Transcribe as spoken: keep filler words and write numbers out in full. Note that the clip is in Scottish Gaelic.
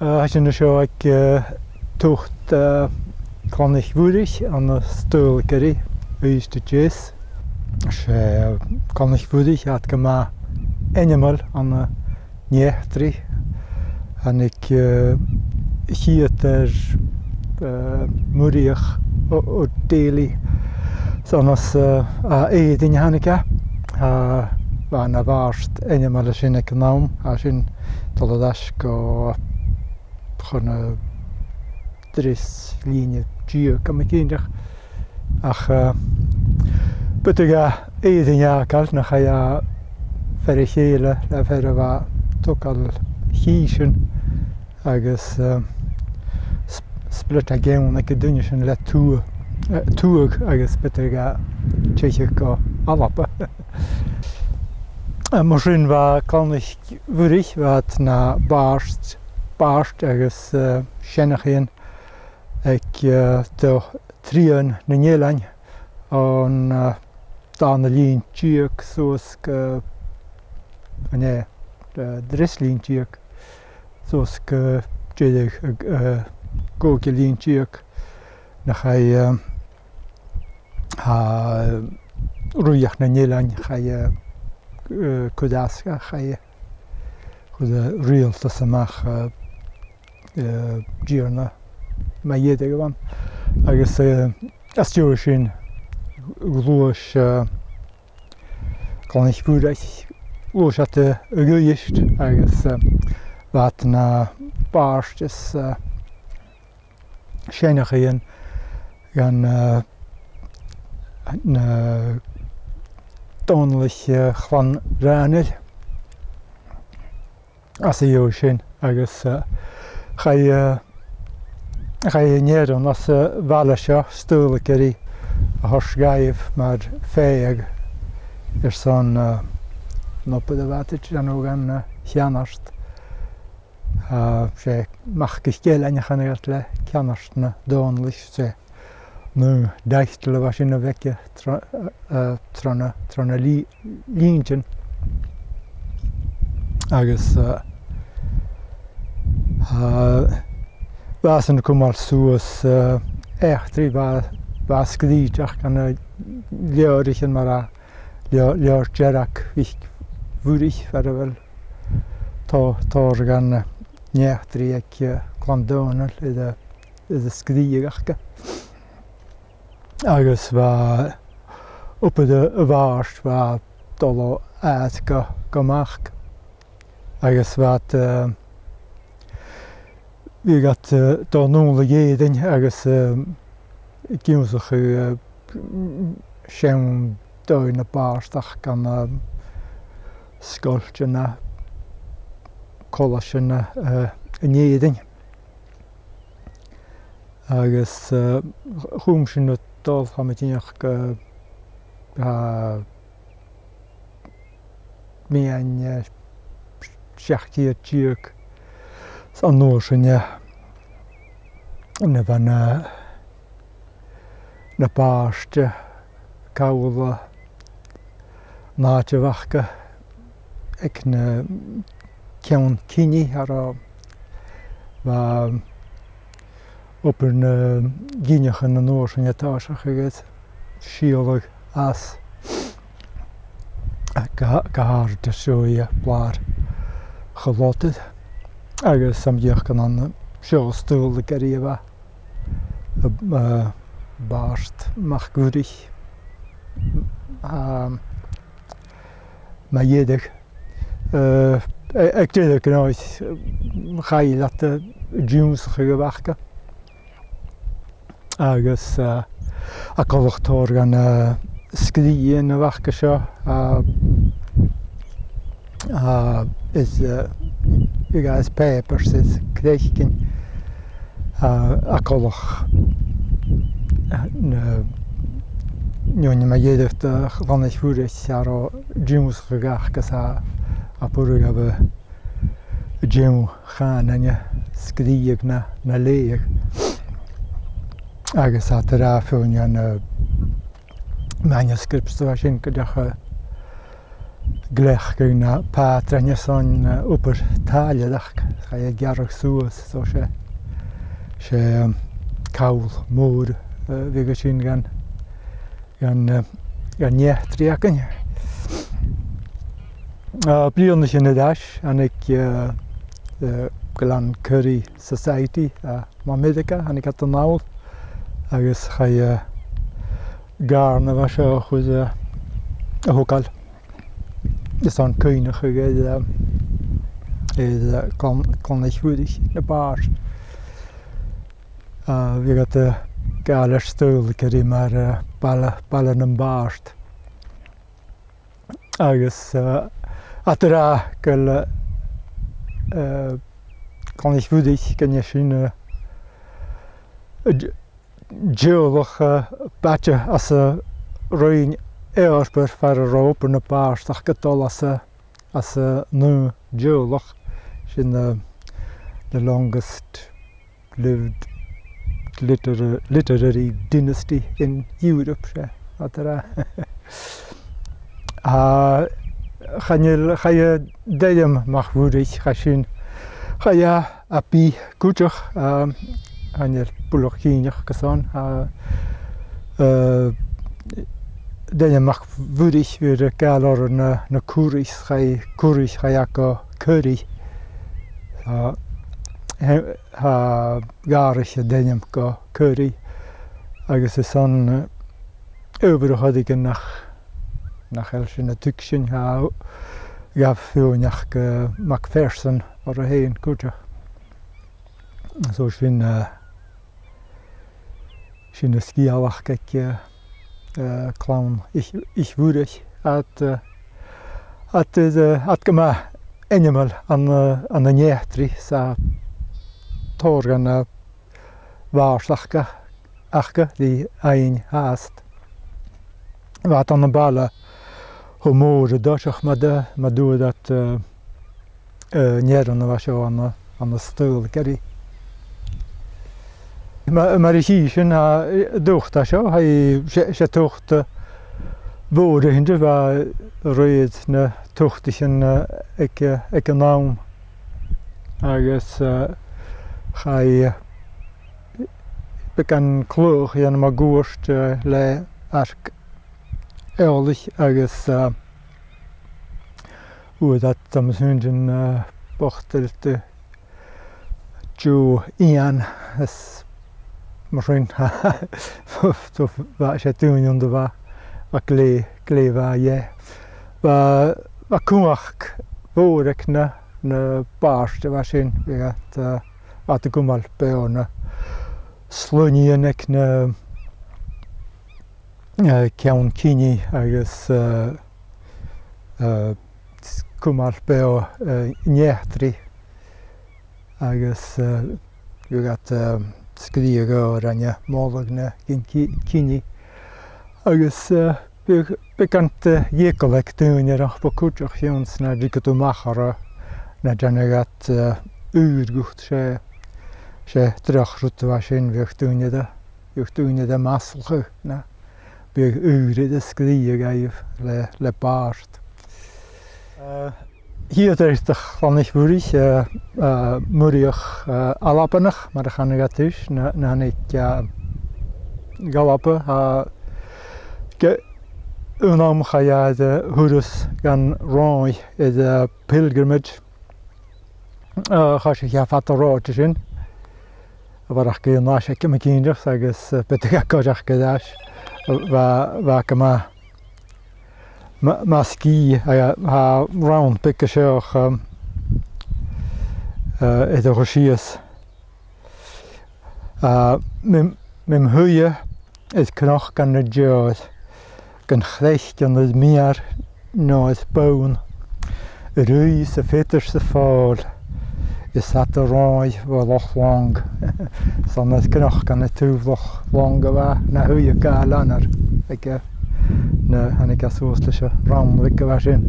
Eh, tha sinn an seo aig, eh, toit, eh, Clann 'ic Mhuirich ann an Staoilgearraidh, Uibhist a Deas. 'S e, eh, Clann 'ic Mhuirich a tha gu math ainmeil ann an eachdraidh. Thàinig, eh, a' chiad fhear, eh, Muraidheach Ò, Ò Dèiligh. 'S ann às, eh, à Èirinn a thàinig e. Eh, bha e na bhàrd ainmeil an sin aig an àm, tha sin a' dol air ais gu chun an treas linn deug, tha mi cinnteach. Ach, eh, b' fheudar dha Èirinn fhàgail, nach e, eh, fear a chèile, le fear a bha a' togail chìsean, agus, eh, s-, split a' cheann aig an duine sin le tuagh-, eh, tuagh, agus b' fheudar dha teicheadh gu Alba. Eh, mar sin bha Clann 'ic Mhuirich, bha iad na bhàrd, bàird agus, eh, seanchaidhean aig, eh, do thrian nan eilean, on, eh, dàrna linn deug suas gu, an e, eh, an treas linn deug suas gu deireadh, eh, an còigeamh linn deug, nach e, eh, tha rìoghachd nan eilean, chaidh, eh, eh, cuid às, chaidh, eh, chuir an riaghaltas a-mach, eh, eh, an Tighearna mu dheireadh a bh' ann. Agus, eh, às dèidh sin, ghluais, eh, Clann 'ic Mhuirich, ghluais iad, eh, a dh'Uibhist agus, eh, bha iad na bàird is, eh, seanchaidhean dhan, eh, na Dòmhnallaich, eh, Chlann Raghnaill. Às a dhèidh sin, agus, eh, chaidh, eh, chaidh an fhearann às a' bhaile seo, Staoilgearraidh, a thoirt dhaibh mar phàigheadh airson, eh, an obair a bha iad a' dèanamh dhan, eh, cheannard. Eh, 's e Mac 'ic Ailein a chanadh iad le ceannard nan Dòmhnallaich, 's e an aon dàithleadh a bha sin a bh' aige tro-, eh, tro na, tro na lì-, linntean. Agus, eh, eh, bha esan a' cumail suas, eh, eachdraidh, bha, bha sgrìobhadh dha na leabhraichean mar a, leabh-, leabhar dearg Mhic Mhuirich, far a bheil tò-, tòrr dhen, eh, an eachdraidh aig, eh, Clann Dòmhnaill air a, air a sgrìobhadh aca. Agus bha obair a', a' bhàird, bha dol o fhad gu, gu math. Agus bha iad, eh, bhiodh iad, eh, a' dol a-null a dh'Èirinn agus, eh, ag ionnsachadh, eh, seann dòigh na bàrdachd ann an, eh, sgoiltean, colaisean, eh, an Èirinn. Agus, eh, chùm sin a' dol, tha mi cinnteach, gu, eh, meadhan, eh, seachd ceud deug. 'S an uair sin, eh, nuair a bha na, na bàird, eh, còmhla, an àite a bh' aca aig na ceann-cinnidh, air a bha obair na gin-fhaicinn an uair sin a' tòiseachadh a' sileadh às, gu, gu h-àraidh an seo aig Blàr Chùil Lodair, agus tha mi cinnteach gun ann an seo Staoilgearraidh a bha, eh, eh, Bàrd Mac Mhuirich, um, mu dheireadh. Eh, a-, aig deireadh an oidhche, eh, chaill iad, eh, an t-ionnsachadh a bh' aca. Agus, eh, a' coltach tòrr dhen, eh, sgrìobhadh a bh' aca seo, eh, eh, is, eh, agus pàipear is craiceann, eh, a' coltach, eh, na, no, mu dheireadh do Chlann 'ic Mhuirich, air an t-ionnsachadh aca agus a, a b' urrainn dhaibh a' dèanamh chànain, sgrìobhadh na, na leughadh. Agus a tha iad ag ràdh fhèin na manuscripts a bha sin gu dearbh, eh, gleac gu na pàtrain airson, eh, obair tàillearachd, chaidh a ghearradh suas, so 's e, 's e, um, call mòr, eh, a bhiodh sin dhan, dhan, eh, dhan eachdraidh againn. Ah, bliadhnaichean air ais, thàinig, eh, eh, Glen Curry Society, eh, mu Ameireagaidh, thàinig iad a-nall, agus chaidh, eh, gàirnealair a bha seo a chur, eh, a thogail airson cuimhneachadh air, eh, air, eh, Clann-, Clann 'ic Mhuirich na bàrd. Ah, bhiodh iad a' gabhail air Staoilgearraidh mar, eh, baile, baile nam bàrd. Agus, eh, iad ag ràdh gu bheil, eh, Clann 'ic Mhuirich, gun e sin, eh, d-, teaghlach, eh, b' fhaide às an Roinn Eòrpaigh far an robh obair na bàrdachd a' dol às a, às an aon teaghlach. Sin, eh, the longest lived literary, literary dynasty in Europe, 's e, a tha. Ah, chan eil, chaidh Doireann mac Mhuirich, chaidh sin, chaidh e à bith cuideachd, ah, chan eil buileach cinnteach carson, ah, eh, Doireann mac Mhuirich, bha e a' gabhail orra na, na Curries, chaidh Curries, chaidh e gu Curry. Ah, he-, tha gàrradh aig Doireann gu Curry, agus 's ann, eh, adhbhar a th' aige nach, nach eil sinn a' tuigsinn, tha, ghabh feadhainn ach, eh, Macpherson orra fhèin cuideachd. So sin, eh, sin an sgeulachd aig, eh, eh, Clann 'ic, 'ic Mhuirich. Iad, eh, iad, eh, iad gu math ainmeil ann an, eh, ann an eachdraidh 's tha tòrr dhen, eh, bhàrdachd aca, aca ri fhaighinn fhathast. Bha iad ann am baile cho mòr an toiseach, ma d-, ma dh'fhaodadh, eh, eh, an fhearann a bha seo ann an, ann an Staoilgearraidh. Ma-, mar a chì sinn, tha, eh, an t-ucht a tha seo, tha i, 's e, 's e t-ucht, eh, mhòr a th' innte, bha a rèir na t-uchdaichean, eh, aig, eh, aig an àm. Agus, eh, chaidh beagan cladhach a dhèanamh mun cuairt, eh, le arc-eòlais agus, eh, fhuair iad, tha mi a' smaoineachadh, eh, botal de dew eun is mar sin. So bha, 's e daoine annta a bha, bha glè, glè mhath dheth. Bha, bha cumhachd mhòr aig na, na bàird a bha sin, bha iad, eh, bha iad a' cumail beò na sloinnidhean aig na, eh, ceann-cinnidh agus, eh, eh, s-, cumail beò, eh, an eachdraidh agus, eh, bhiodh iad, eh, sgrìobhadh òrain a' moladh nan ci-, cinnidh. Agus, eh, bhiodh beagan de dh'eagal aig daoine air an cuairt a chionn 's na bhiodh tu a-mach orra, na dèanadh iad, eh, ùr dhut, 's e, 's e droch rud a bha sin, bhiodh daoine air a, bhiodh daoine air am maslachadh, na bhiodh ùr air a sgrìobhadh dhaibh le, le bàrd. Eh, Thiar air do Chlann 'ic Mhuirich, eh, eh, Muraidheach, eh, Albannach, mar a chanadh iad ris, na, na thàinig, eh, gu Alba, eh, ge-, aon àm chaidh e air, eh, thuras dhan Ròimh air, eh, pilgrimage. Eh, choisich e fad an rathaid sin. A bharrachd air an ais aige, tha mi cinnteach, agus, eh, b' fheudar dha coiseachd air ais. Bha, bha e gu math ma-, math sgìth, eh, tha rann beag an seo, um, eh, air a chur sìos. Eh, mum, mum shuidhe air cnoc ann an deòir, gun chreic ann air m' fhear no air bonn, a' ruith 's a' feadair 's a' fàil, is fhad an Ròimh bho Loch Long. 'S ann air cnoc ann an taobh Loch Long a bha e, na shuidhe gu làidir aige, na thàinig e suas leis an rann bheag a bha sin.